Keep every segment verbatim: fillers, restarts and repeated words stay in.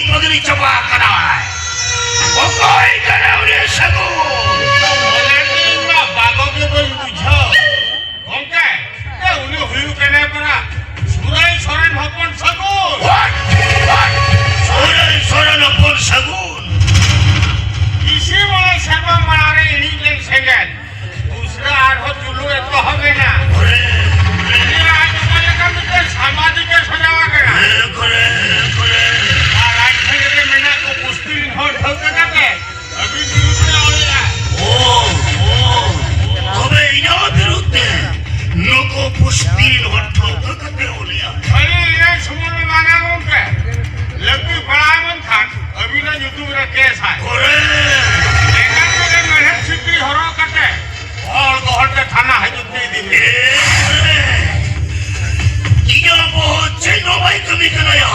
ᱯᱟᱹᱜᱽᱞᱤ ᱪᱟᱵᱟ ᱟᱠᱟᱱᱟᱭ᱾ ᱚᱠᱚᱭ ᱠᱟᱱᱟᱭ ᱩᱱᱤ ᱥᱟᱹᱜᱩᱱ? ᱚᱱᱟ ᱜᱮ ᱤᱧ ᱢᱟ ᱵᱟᱜᱚ ᱜᱮ ᱵᱟᱹᱧ ᱵᱩᱡᱷᱟᱹᱣ᱾ ᱜᱚᱢᱠᱮ, ᱮ, ᱩᱱᱤ ᱦᱩᱭᱩᱜ ᱠᱟᱱᱟᱭ ᱯᱟᱨᱟ ᱥᱩᱨᱟᱹᱭ ᱥᱚᱨᱮᱱ ᱦᱚᱯᱚᱱ ᱥᱟᱹᱜᱩᱱ᱾ ᱦᱚᱴ! ᱦᱚᱴ! ᱥᱩᱨᱟᱹᱭ ᱥᱚᱨᱮᱱ ᱦᱚᱯᱚᱱ ᱥᱟᱹᱜᱩᱱ᱾ ᱤᱥᱤ ᱢᱚᱬᱮ ᱥᱮᱨᱢᱟ ᱢᱟᱲᱟᱝ ᱨᱮ ᱤᱬᱤᱡ ᱞᱮᱱ ᱥᱮᱸᱜᱮᱞ ᱩᱥᱨᱟ ᱟᱨᱦᱚᱸ ᱡᱩᱞᱩᱜ ᱮᱛᱚᱦᱚᱵ ᱮᱱᱟ᱾ ᱠᱚᱨᱮ, ᱩᱱᱤ ᱟᱡ ᱚᱠᱟ ᱞᱮᱠᱟ ᱢᱤᱫᱴᱮᱱ ᱥᱟᱢᱵᱟᱫᱤᱠ ᱮ ᱥᱟᱡᱟᱣ ᱟᱠᱟᱱᱟ᱾ ᱠᱚᱨᱮ, ᱠᱚᱨᱮ᱾ ᱟᱨ ᱟᱡ ᱴᱷᱮᱱ ᱨᱮ ᱢᱮᱱᱟᱜ ᱠᱚ ᱯᱩᱥᱛᱤ ᱨᱤᱱ ᱦᱚᱲ ᱴᱷᱟᱹᱣᱠᱟᱹ ᱠᱟᱛᱮ ᱟᱹᱵᱤᱱ ᱵᱤᱨᱩᱫᱷ ᱨᱮ ᱚᱞᱮᱜᱼᱟ᱾ ᱳ, ᱳ, ᱛᱚᱵᱮ ᱤᱧᱟᱹᱜ ᱵᱤᱨᱩᱫᱷ ᱛᱮ ᱱᱩᱠᱩ ᱯᱩᱥᱛᱤ ᱨᱤᱱ ᱦᱚᱲ ᱴᱷᱟᱹᱣᱠᱟᱹ ᱠᱟᱛᱮ ᱚᱞᱮᱜᱼᱟ᱾ ᱠᱷᱟᱹᱞᱤ ᱤᱱᱟᱹ ᱥᱩᱢᱩᱝ ᱫᱚ ᱵᱟᱝᱟ ᱜᱚᱢᱠᱮ, ᱞᱟᱹᱠᱛᱤ ᱯᱟᱲᱟᱣ ᱞᱮᱱᱠᱷᱟᱱ ᱟᱹᱵᱤᱱᱟᱜ ᱧᱩᱛᱩᱢ ᱨᱮ ᱠᱮᱥ ᱟᱭ᱾ ᱠᱚᱨᱮ᱾ ᱮᱱᱠᱷᱟᱱ ᱛᱚᱵᱮ ᱢᱮᱲᱦᱮᱫ ᱥᱤᱠᱲᱤ ᱦᱚᱨᱚᱜ ᱠᱟᱛᱮ ᱦᱚᱲ ᱜᱚᱦᱚᱲ ᱛᱮ ᱛᱷᱟᱱᱟ ᱦᱤᱡᱩᱜ ᱛᱮ ᱤᱫᱤ ᱢᱮ᱾ ᱮ, ᱠᱚᱨᱮ᱾ ᱤᱧᱟᱹᱜ ᱵᱚᱦᱚᱜ ᱪᱮᱫ ᱦᱚᱸ ᱵᱟᱭ ᱠᱟᱹᱢᱤ ᱠᱟᱱᱟᱭᱟ᱾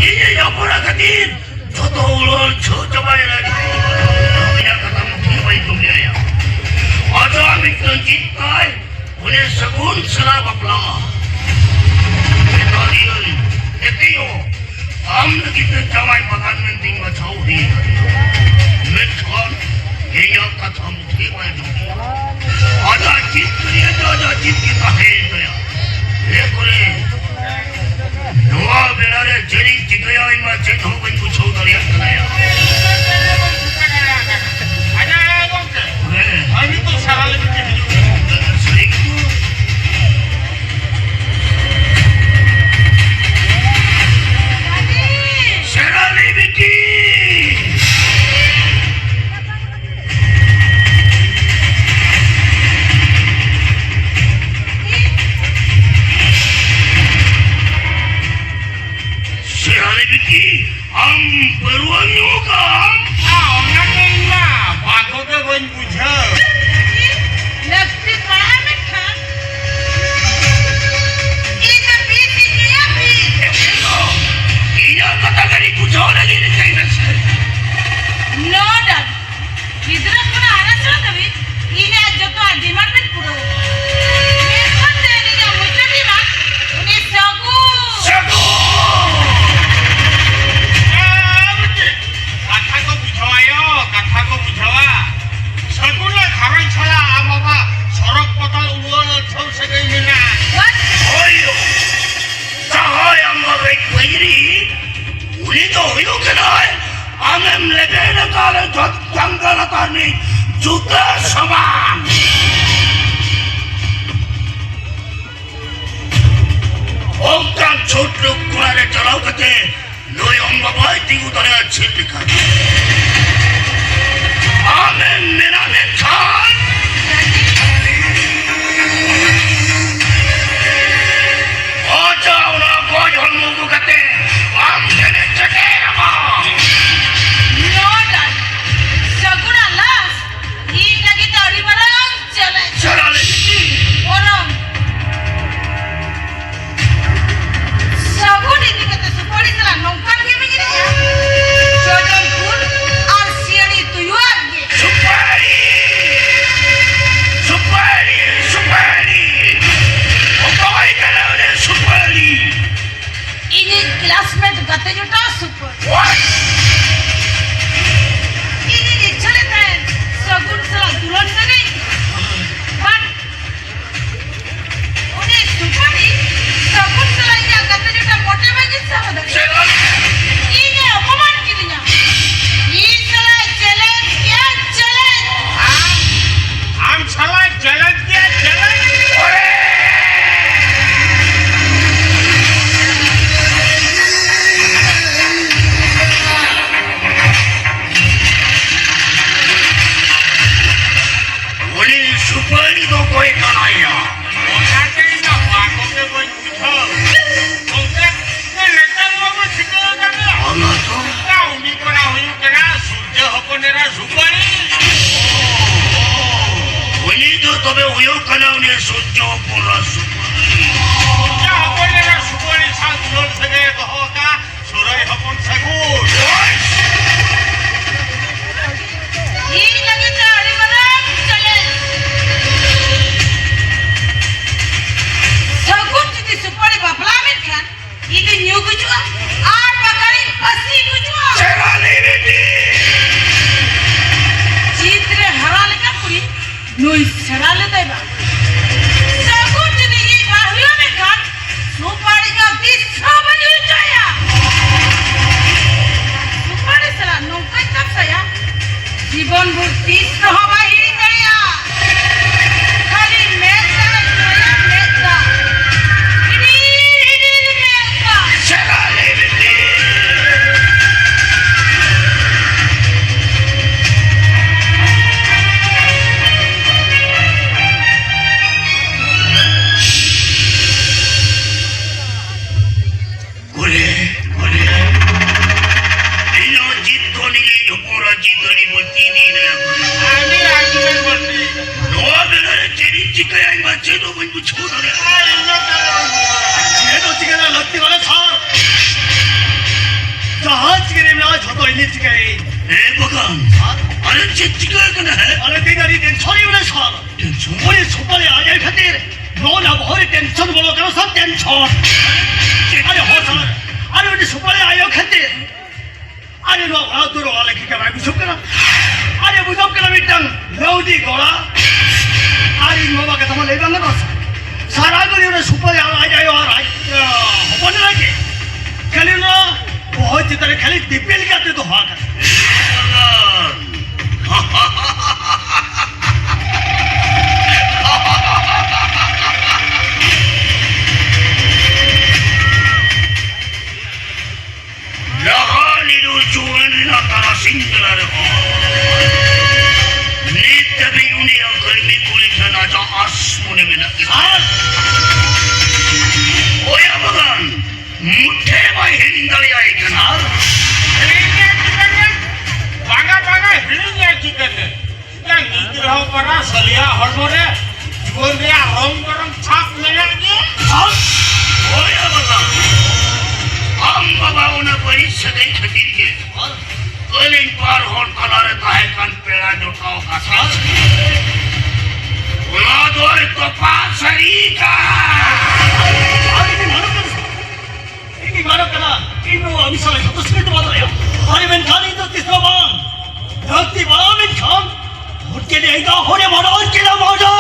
ᱤᱧᱤᱡ ᱦᱚᱯᱚᱱ ᱠᱷᱟᱹᱛᱤᱨ ᱡᱚᱛᱚ ᱩᱲᱟᱹᱱ ᱪᱷᱟᱹᱣ ᱪᱟᱵᱟᱭᱮᱱᱟ᱾ ᱤᱧᱟᱹᱜ ᱠᱟᱛᱷᱟ ᱢᱩᱴᱷᱟᱹᱱ ᱵᱟᱭ ᱠᱟᱹᱢᱤᱭᱟ᱾ ᱟᱫᱚ ᱢᱤᱫᱴᱟᱝ ᱪᱮᱫ ᱛᱟᱭ, ᱩᱱᱤ ᱥᱟᱹᱜᱩᱱ ᱥᱟᱞᱟᱜ ᱵᱟᱯᱞᱟ᱾ ᱢᱮᱛᱟ ᱫᱤᱭᱟᱹᱧ, ᱮᱛᱮᱭᱚ, ᱟᱢ ᱞᱟᱹᱜᱤᱫ ᱛᱮ ᱡᱟᱶᱟᱭ ᱵᱟᱜᱟᱱ ᱢᱮᱱᱛᱮᱧ ᱵᱟᱪᱷᱟᱣ ᱦᱩᱭ ᱟᱠᱟᱫᱟ᱾ ᱢᱮᱱᱠᱷᱟᱱ ᱤᱧᱟᱹᱜ ᱠᱟᱛᱷᱟ ᱢᱩᱴᱷᱟᱹᱱ ᱵᱟᱭ ᱟᱸᱡᱚᱢ᱾ ᱟᱡᱟᱜ ᱪᱮᱫ ᱠᱟᱹᱨᱤᱭᱟᱹ ᱫᱚ ᱟᱡᱟᱜ ᱪᱮᱫ ᱜᱮ ᱛᱟᱦᱮᱸᱭᱮᱱ ᱛᱟᱭᱟ᱾ ᱮ ᱠᱚᱨᱮ, ᱱᱚᱣᱟ ᱵᱮᱲᱟ ᱨᱮ ᱪᱮᱫ ᱤᱧ ᱪᱤᱠᱟᱹᱭᱟ, ᱤᱧ ᱢᱟ ᱪᱮᱫ ᱦᱚᱸ ᱵᱟᱹᱧ ᱵᱩᱡᱷᱟᱹᱣ ᱫᱟᱲᱮᱭᱟᱜ ᱠᱟᱱᱟ ᱭᱟ᱾ ᱦᱮᱸ᱾ ᱟᱨ ᱱᱤᱛᱚᱜ ᱥᱟᱨᱟ ᱞᱟᱹᱜᱤᱫ ᱛᱮ ᱦᱤᱡᱩᱜ ᱠᱟᱱᱟ᱾ ᱥᱟᱹᱨᱤ ᱜᱮ᱾ ᱥᱮᱨᱟᱞᱤ ᱵᱤᱴᱤ᱾ ᱥᱮᱨᱟᱞᱤ ᱵᱤᱴᱤ, ᱟᱢ ᱯᱟᱹᱨᱣᱟᱹᱢ ᱧᱩ ᱠᱟᱜᱼᱟ? ᱟ, ᱚᱱᱟ ᱫᱚ ᱤᱧ ᱢᱟ ᱵᱟᱠᱚ ᱜᱮ ᱵᱟᱹᱧ ᱵᱩᱡᱷᱟᱹᱣ᱾ ᱞᱟᱹᱠᱛᱤ ᱯᱟᱲᱟᱜᱼᱟ ᱢᱮᱱᱠᱷᱟᱱ᱾ ᱤᱧ ᱫᱚ ᱵᱤᱥ ᱤᱧ ᱧᱩᱭᱟ, ᱵᱤᱥ᱾ ᱤᱧᱟᱹᱜ ᱠᱟᱛᱷᱟ ᱠᱟᱹᱴᱤᱡ ᱵᱩᱡᱷᱟᱹᱣ ᱞᱟᱹᱜᱤᱫ ᱨᱤᱠᱟᱹᱭ ᱢᱮᱥᱮ᱾ No, ᱰᱟᱰᱤ᱾ ᱜᱤᱫᱽᱨᱟᱹ ᱠᱷᱚᱱᱟᱜ ᱦᱟᱨᱟ ᱥᱮᱬᱟ ᱫᱷᱟᱹᱵᱤᱡ ᱤᱧᱟᱜ ᱡᱚᱛᱚᱣᱟᱜ demand ᱵᱤᱱ ᱯᱩᱨᱟᱹᱣ᱾ ᱢᱮᱱᱠᱷᱟᱱ ᱛᱮᱦᱮᱧ ᱤᱧᱟᱜ ᱢᱩᱪᱟᱹᱫ demand, ᱩᱱᱤ ᱥᱟᱹᱜᱩᱱ᱾ ᱥᱟᱹᱜᱩᱱ! ᱩᱱᱤ ᱫᱚ ᱦᱩᱭᱩᱜ ᱠᱟᱱᱟᱭ ᱟᱢᱮᱢ ᱞᱮᱵᱮᱫ ᱟᱠᱟᱫ ᱡᱚᱛ ᱡᱟᱸᱜᱟ ᱞᱟᱛᱟᱨ ᱨᱤᱱᱤᱡ ᱡᱩᱛᱟᱹ ᱥᱚᱢᱟᱱ᱾ ᱚᱱᱠᱟᱱ ᱪᱷᱳᱴ ᱞᱳᱠ ᱠᱚᱲᱟ ᱨᱮ ᱪᱟᱞᱟᱣ ᱠᱟᱛᱮ ᱱᱩᱭ ᱚᱝ ᱵᱟᱵᱟᱭ ᱛᱤᱸᱜᱩ ᱫᱟᱲᱮᱭᱟᱜᱼᱟ ᱪᱮᱫ ᱞᱮᱠᱟ? ᱟᱢᱮᱢ ᱢᱮᱱᱟ ᱢᱮᱱᱠᱷᱟᱱ ᱚᱡᱟ ᱚᱱᱟ ᱜᱚᱡ ᱦᱚᱲᱢᱚ ᱟᱹᱜᱩ ᱠᱟᱛᱮ ᱟᱢ ᱴᱷᱮᱱᱮ ᱥᱮᱴᱮᱨ ᱟᱢᱟ᱾ No, Dad. ᱥᱟᱹᱜᱩᱱᱟᱜ ᱞᱟᱥ ᱤᱧ ᱞᱟᱹᱜᱤᱫ ᱫᱚ ᱟᱹᱰᱤ ᱢᱟᱨᱟᱝ ᱪᱮᱞᱮᱧᱡᱽ᱾ ᱪᱮᱞᱮᱧᱡᱽ᱾ ᱵᱚᱨᱚᱝ ᱥᱟᱹᱜᱩᱱ ᱤᱫᱤ ᱠᱟᱛᱮ ᱥᱩᱯᱟᱹᱲᱤ ᱥᱟᱞᱟᱜ ᱱᱚᱝᱠᱟᱱ ᱜᱮ ᱢᱤᱧ ᱮᱱᱮᱡᱼᱟ᱾ ᱡᱚᱡᱚᱢ ᱠᱩᱞ ᱟᱨ ᱥᱤᱭᱟᱹᱲᱤ ᱛᱩᱭᱩᱣᱟᱜ ᱜᱮ᱾ ᱥᱩᱯᱟᱹᱲᱤ! ᱥᱩᱯᱟᱹᱲᱤ! ᱥᱩᱯᱟᱹᱲᱤ! ᱚᱠᱚᱭ ᱠᱟᱱᱟ ᱩᱱᱤ ᱥᱩᱯᱟᱹᱲᱤ? ᱤᱧᱤᱡ ᱠᱞᱟᱥᱢᱮᱴ ᱜᱟᱛᱮ ᱡᱚᱴᱟᱣ ᱥᱩᱯᱟᱹᱲᱤ᱾ What? ᱤᱧᱤᱧ ᱤᱪᱪᱷᱟᱹ ᱞᱮᱫ ᱛᱟᱦᱮᱸᱫ ᱥᱟᱹᱜᱩᱱ ᱥᱟᱞᱟᱜ ᱫᱩᱞᱟᱹᱲ ᱥᱟᱹᱜᱟᱹᱭ᱾ But ᱩᱱᱤ ᱥᱩᱯᱟᱹᱲᱤ ᱥᱟᱹᱜᱩᱱ ᱥᱟᱞᱟᱜ ᱤᱧᱟᱜ ᱜᱟᱛᱮ ᱡᱚᱴᱟᱣ ᱢᱚᱴᱮ ᱵᱟᱭ ᱤᱪᱪᱷᱟᱹ ᱠᱟᱫᱟ᱾ ᱪᱮᱫ? ᱤᱧᱮ ᱚᱯᱚᱢᱟᱱ ᱠᱤᱫᱤᱧᱟ᱾ ᱤᱧ ᱥᱟᱞᱟᱜ ᱪᱮᱞᱮᱧᱡᱽ ᱠᱮᱫᱼᱟ, ᱪᱮᱞᱮᱧᱡᱽ᱾ ᱟᱢ ᱥᱟᱞᱟᱜ ᱪᱮᱞᱮᱧᱡᱽ ᱠᱮᱫᱼᱟ, ᱪᱮᱞᱮᱧᱡᱽ᱾ ᱩᱱᱤ ᱥᱩᱯᱟᱹᱲᱤ ᱫᱚ ᱚᱠᱚᱭ ᱠᱟᱱᱟᱭᱟ? ᱚᱱᱟᱛᱮ ᱤᱧ ᱫᱚ ᱵᱟᱠᱚ ᱜᱮ ᱵᱟᱹᱧ ᱵᱩᱡᱷᱟᱹᱣ᱾ ᱜᱚᱢᱠᱮ, ᱱᱮᱛᱟᱨ ᱢᱟ ᱵᱚ ᱴᱷᱤᱠᱟᱹ ᱟᱠᱟᱫᱮᱭᱟ᱾ ᱚᱱᱟ ᱫᱚ? ᱩᱱᱤ ᱠᱚᱲᱟ ᱦᱩᱭᱩᱜ ᱠᱟᱱᱟ ᱥᱩᱨᱡᱚ ᱦᱚᱯᱚᱱ ᱮᱨᱟ ᱥᱩᱯᱟᱹᱲᱤ᱾ ᱩᱱᱤ ᱫᱚ ᱛᱚᱵᱮ ᱦᱩᱭᱩᱜ ᱠᱟᱱᱟ ᱩᱱᱤ ᱥᱩᱨᱡᱚ ᱦᱚᱯᱚᱱ ᱮᱨᱟ ᱥᱩᱯᱟᱹᱲᱤ᱾ ᱥᱩᱨᱡᱚ ᱦᱚᱯᱚᱱ ᱮᱨᱟ ᱥᱩᱯᱟᱹᱲᱤ ᱥᱟᱶ ᱫᱩᱞᱟᱹᱲ ᱥᱟᱹᱜᱟᱹᱭ ᱫᱚᱦᱚ ᱟᱠᱟᱫ ᱥᱩᱨᱟᱹᱭ ᱦᱚᱯᱚᱱ ᱥᱟᱹᱜᱩᱱ᱾ ᱤᱧ ᱞᱟᱹᱜᱤᱫ ᱫᱚ ᱟᱹᱰᱤ ᱢᱟᱨᱟᱝ ᱪᱮᱞᱮᱧᱡᱽ᱾ ᱥᱟᱹᱜᱩᱱ ᱡᱩᱫᱤ ᱥᱩᱯᱟᱹᱲᱤ ᱵᱟᱯᱞᱟ ᱢᱮᱱᱠᱷᱟᱱ ᱤᱧ ᱫᱚᱧ ᱧᱩ ᱜᱩᱡᱩᱜᱼᱟ ᱟᱨ ᱵᱟᱠᱷᱟᱱ ᱤᱧ ᱯᱟᱹᱥᱤ ᱜᱩᱡᱩᱜᱼᱟ᱾ ᱪᱮᱞᱟᱱᱤ ᱵᱤᱴᱤ! ᱪᱤᱛ ᱨᱮ ᱦᱟᱨᱟ ᱞᱮᱠᱟᱱ ᱠᱩᱲᱤ ᱱᱩᱭ ᱥᱮᱬᱟ ᱞᱮᱫᱟᱭ ᱵᱟᱝ? ᱥᱟᱹᱜᱩᱱ ᱡᱩᱫᱤ ᱤᱧ ᱵᱟᱝ ᱦᱩᱭᱩᱜ ᱢᱮᱱᱠᱷᱟᱱ ᱥᱩᱯᱟᱹᱲᱤ ᱫᱚ ᱛᱤᱥ ᱦᱚᱸ ᱵᱟᱹᱧ ᱦᱩᱭ ᱦᱚᱪᱚᱭᱟ᱾ ᱡᱤᱵᱚᱱ ᱵᱷᱳᱨ ᱛᱤᱥ ᱨᱮᱦᱚᱸ ᱵᱟᱭ ᱦᱤᱲᱤᱧ ᱫᱟᱲᱮᱭᱟᱜᱼᱟ᱾ ᱠᱷᱟᱹᱞᱤ ᱢᱮᱫ ᱫᱟᱜ ᱡᱚᱨᱚᱭᱟ, ᱢᱮᱫ ᱫᱟᱜ᱾ ᱦᱤᱰᱤᱨ, ᱦᱤᱰᱤᱨ ᱢᱮᱫ ᱫᱟᱜ᱾ ᱪᱟᱞᱟᱜ ᱞᱮ ᱵᱤᱴᱤ᱾ ᱠᱚᱨᱮ, ᱠᱚᱨᱮ᱾ ᱤᱧ ᱦᱚᱸ ᱡᱤᱛ ᱫᱷᱚᱱᱤ ᱨᱮᱱ ᱦᱚᱯᱚᱱ ᱨᱟᱡᱤᱛ ᱫᱷᱚᱱᱤ ᱵᱚᱞᱛᱤ ᱤᱫᱤ ᱞᱮᱭᱟ ᱠᱚᱨᱮ᱾ ᱟᱹᱰᱤ ᱨᱟᱹᱜᱤ ᱨᱮᱱ ᱵᱚᱞᱛᱤ᱾ ᱱᱚᱣᱟ ᱵᱮᱲᱟ ᱨᱮ ᱪᱮᱫ ᱤᱧ ᱪᱤᱠᱟᱹᱭᱟ, ᱤᱧ ᱢᱟ ᱪᱮᱫ ᱦᱚᱸ ᱵᱟᱹᱧ ᱵᱩᱡᱷᱟᱹᱣ ᱫᱟᱲᱮᱭᱟᱜ ᱠᱟᱱᱟ᱾ ᱟᱨ ᱤᱧ ᱫᱚ ᱪᱮᱫ ᱦᱚᱸ ᱪᱤᱠᱟᱹ ᱨᱮᱱᱟᱜ ᱞᱟᱹᱠᱛᱤ ᱵᱟᱹᱱᱩᱜ ᱥᱟᱨ᱾ ᱡᱟᱦᱟᱸ ᱪᱤᱠᱟᱹ ᱨᱮ ᱢᱮᱱᱟᱜᱼᱟ, ᱡᱷᱚᱛᱚ ᱤᱧ ᱪᱤᱠᱟᱹᱭᱟᱹᱧ᱾ ᱮ ᱵᱟᱜᱟᱱ, ᱟᱨ? ᱟᱨᱮ ᱪᱮᱫ ᱪᱤᱠᱟᱹ ᱟᱠᱟᱱᱟ, ᱦᱮᱸ? ᱟᱨᱮ ᱛᱤᱱ ᱟᱹᱰᱤ ᱴᱮᱱᱥᱚᱱ ᱨᱮ ᱢᱮᱱᱟᱜ ᱥᱟᱨ᱾ ᱴᱮᱱᱥᱚᱱ? ᱩᱱᱤ ᱥᱩᱯᱟᱨᱤ ᱟᱡ ᱟᱡ ᱠᱷᱟᱹᱛᱤᱨ ᱱᱚᱣᱟ ᱵᱚᱦᱚᱜ ᱨᱮ ᱴᱮᱱᱥᱚᱱ ᱵᱚᱞᱚ ᱠᱟᱱᱟ ᱥᱟᱨ, ᱴᱮᱱᱥᱚᱱ᱾ ᱟᱨᱮ ᱦᱚᱲ ᱥᱟᱞᱟᱜ, ᱟᱨᱮ ᱩᱱᱤ ᱥᱩᱯᱟᱨᱤ ᱟᱭᱳ ᱠᱷᱟᱹᱛᱤᱨ ᱟᱨᱮ ᱱᱚᱣᱟ ᱚᱲᱟᱜ ᱫᱩᱣᱟᱹᱨ ᱚᱲᱟᱜ ᱞᱟᱹᱜᱤᱫ ᱜᱮ ᱵᱟᱭ ᱵᱩᱡᱷᱟᱹᱣ ᱠᱟᱱᱟ᱾ ᱟᱨᱮ ᱵᱩᱡᱷᱟᱹᱣ ᱠᱟᱱᱟ ᱢᱤᱫᱴᱟᱝ ᱞᱟᱹᱣᱰᱤ ᱜᱚᱲᱟ᱾ ᱟᱨ ᱤᱧ ᱵᱟᱵᱟ ᱠᱟᱛᱷᱟ ᱢᱟ ᱞᱟᱹᱭ ᱵᱟᱝ ᱜᱟᱱᱚᱜᱼᱟ ᱥᱟᱨ᱾ ᱥᱟᱨᱟ ᱜᱷᱟᱹᱲᱤ ᱚᱱᱟ ᱥᱩᱯᱟᱨᱤ ᱟᱨ ᱟᱡ ᱟᱭᱳ ᱟᱨ ᱟᱡ, ᱟᱸ, ᱦᱚᱯᱚᱱ ᱮᱨᱟ ᱜᱮ ᱠᱷᱟᱹᱞᱤ ᱚᱱᱟ ᱵᱚᱦᱚᱜ ᱪᱮᱛᱟᱱ ᱨᱮ ᱠᱷᱟᱹᱞᱤ ᱫᱤᱯᱤᱞ ᱠᱟᱛᱮ ᱫᱚᱦᱚ ᱟᱠᱟᱫᱟ᱾ ᱞᱟᱦᱟ ᱧᱤᱫᱟᱹ ᱡᱩᱣᱟᱹᱱ ᱨᱮᱱᱟᱜ ᱛᱟᱨᱟᱥᱤᱧ ᱵᱮᱲᱟ ᱨᱮᱦᱚᱸ ᱱᱤᱛ ᱫᱷᱟᱹᱵᱤᱡ ᱩᱱᱤᱭᱟᱜ ᱠᱟᱹᱲᱢᱤ ᱠᱩᱲᱤ ᱴᱷᱮᱱ ᱟᱡᱟᱜ ᱟᱸᱥ ᱢᱚᱱᱮ ᱢᱮᱱᱟᱜ ᱜᱮᱛᱟᱭᱟ᱾ ᱚᱭᱟ ᱵᱟᱜᱟᱱ ᱢᱩᱴᱷᱮ ᱵᱟᱭ ᱦᱤᱲᱤᱧ ᱫᱟᱲᱮᱭᱟᱭ ᱠᱟᱱᱟ᱾ ᱦᱤᱲᱤᱧ ᱮ ᱪᱤᱠᱟᱹᱛᱮ? ᱵᱟᱝᱟ, ᱵᱟᱝᱟ, ᱦᱤᱲᱤᱧ ᱮ ᱪᱤᱠᱟᱹᱛᱮ? ᱢᱤᱫᱴᱟᱝ ᱜᱤᱫᱽᱨᱟᱹ ᱦᱚᱯᱚᱱᱟᱜ ᱥᱟᱹᱞᱤᱭᱟᱜ ᱦᱚᱲᱢᱚ ᱨᱮ ᱡᱩᱣᱟᱹᱱ ᱨᱮᱭᱟᱜ ᱨᱚᱝ ᱵᱚᱨᱚᱝ ᱪᱷᱟᱯ ᱢᱮᱱᱟᱜ ᱜᱮᱭᱟ᱾ ᱦᱳᱭ ᱵᱟᱵᱟ, ᱟᱢ ᱵᱟᱵᱟ ᱚᱱᱟ ᱵᱟᱹᱲᱤᱡ ᱥᱟᱹᱜᱟᱹᱭ ᱠᱷᱟᱹᱛᱤᱨ ᱜᱮ ᱟᱹᱞᱤᱧ ᱵᱟᱨ ᱦᱚᱲ ᱛᱟᱞᱟᱨᱮ ᱛᱟᱦᱮᱸ ᱠᱟᱱ ᱯᱮᱲᱟ ᱡᱚᱴᱟᱣ ᱠᱟᱛᱷᱟ, ᱚᱱᱟ ᱫᱚᱭ ᱛᱚᱯᱟᱜ ᱥᱟᱹᱨᱤ ᱠᱟᱱ᱾ ᱤᱧᱤᱧ ᱢᱟᱱᱚᱜ ᱠᱟᱱᱟ, ᱤᱧ ᱱᱚᱣᱟ ᱟᱹᱵᱤ ᱥᱟᱞᱟᱜ ᱡᱷᱚᱛᱚ ᱥᱤᱠᱷᱱᱟᱹᱛ ᱵᱟᱫ ᱨᱮᱭᱟ᱾ ᱟᱨ ᱢᱮᱱᱠᱷᱟᱱ ᱤᱧ ᱫᱚ ᱛᱤᱥ ᱦᱚᱸ ᱵᱟᱝ᱾ ᱞᱟᱹᱠᱛᱤ ᱯᱟᱲᱟᱣ ᱢᱮᱱᱠᱷᱟᱱ, ᱩᱱᱠᱤᱱ ᱮᱸᱜᱟ ᱦᱚᱲᱮ ᱢᱟᱰᱚᱨ ᱠᱤᱱᱟ ᱢᱟᱰᱚᱨ᱾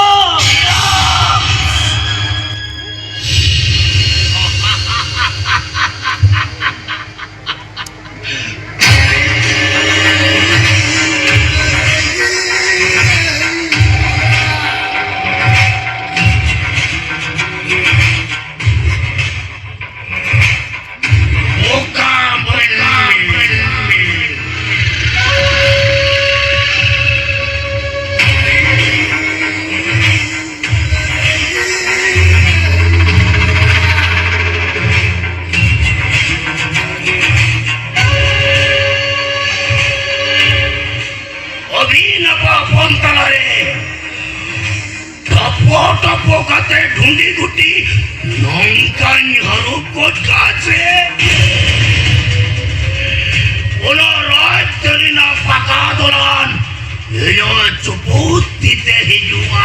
ᱠᱚ ᱠᱟᱛᱮ ᱰᱷᱩᱸᱰᱤ ᱜᱩᱴᱤ ᱱᱚᱝᱠᱟᱧ ᱦᱟᱹᱨᱩᱵ ᱜᱚᱫ ᱠᱟᱜᱼᱟ ᱥᱮ, ᱚᱱᱟ ᱨᱟᱡᱽ ᱨᱮᱱᱟᱜ ᱯᱟᱠᱟ ᱫᱚᱞᱟᱱ ᱤᱧᱟᱹᱜ ᱪᱩᱯᱩᱫ ᱛᱤ ᱛᱮ ᱦᱤᱡᱩᱜᱼᱟ᱾